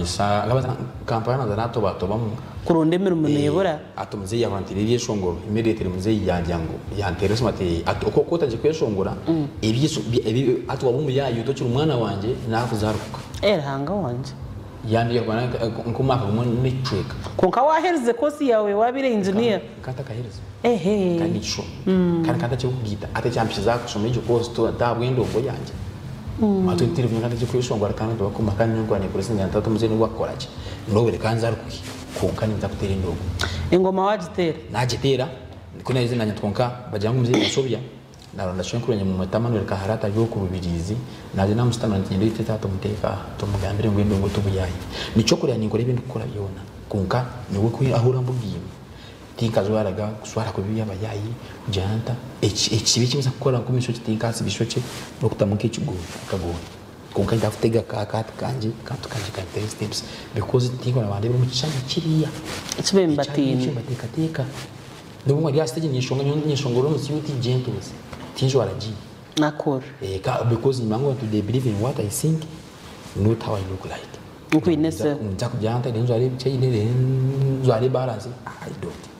kurwanisa Kampala naza natobatobamu. Kuronda emirimo nebura. Ati omuzeyi yahura nti ebyeshongoro immediately muzeyi yangira ngu yanteera esimu ati ati oku otandikire kweshongora ebi ati waba omuyaayi tokiri mwana wangye nakuzarukuka. Eh Ruhanga wangye. Yandiga kumara nk'omwaka gumwe n'ekicweka. Kwonka waaherize koosi yaawe waabaire engineer? Nka ntakaherize. Ehe. Kandi nikishoma. Kandi nka ntakirikugiita. Hati ekyampikize aha kushoma egyo koosi ti ahabw'endongo yangye. Hati ntiri nka ntakirikweshongora kandi ntibakuma kandi nyowe nkaba ninkoresa ngira nti hati omuzeeyi nobu akukora ki, n'obu reka nze arukuhi kwonka ninza kuteera endongo. Engoma waagiteera? Naagiteera, ku naaherize naanye nti kwonka bagira ngu omuzeeyi yashobya. Naronda shwenkuru wangye mumweta Emmanuel Kaharata ari oku Rubirizi, naaza namusitama nti nyenda oite taata omuteeke aha tumugambire ngu endongo tibuyaaye. Nikyo kureba ninkora ebi ndikukora byona kwonka nyowe ku ahu orambugaine tinkajwaraga kujwara kubi abayaayi kugira nta, ekibi eki mbaasa kukora nk'omu ishokye tinkaasiba ishokye n'okutamu nk'ekigooni akagooni kwonka ninza kutega ka kaati kangye akantu kangye kantere steps because tinkwenda bandeebe omu kishushani kiriya Eki babaire nibatiina. Eki nibateekateeka. N'obu ari aha stage ninyeshonga nyowe ninyeshongora omu suit gentles tinjwara jean. Nakor. Eh, ka because nimanya ngu they believe in what I sing not how I look like. Nkwine se. Ninza kugira nta njware ebichaine njware balance I don't.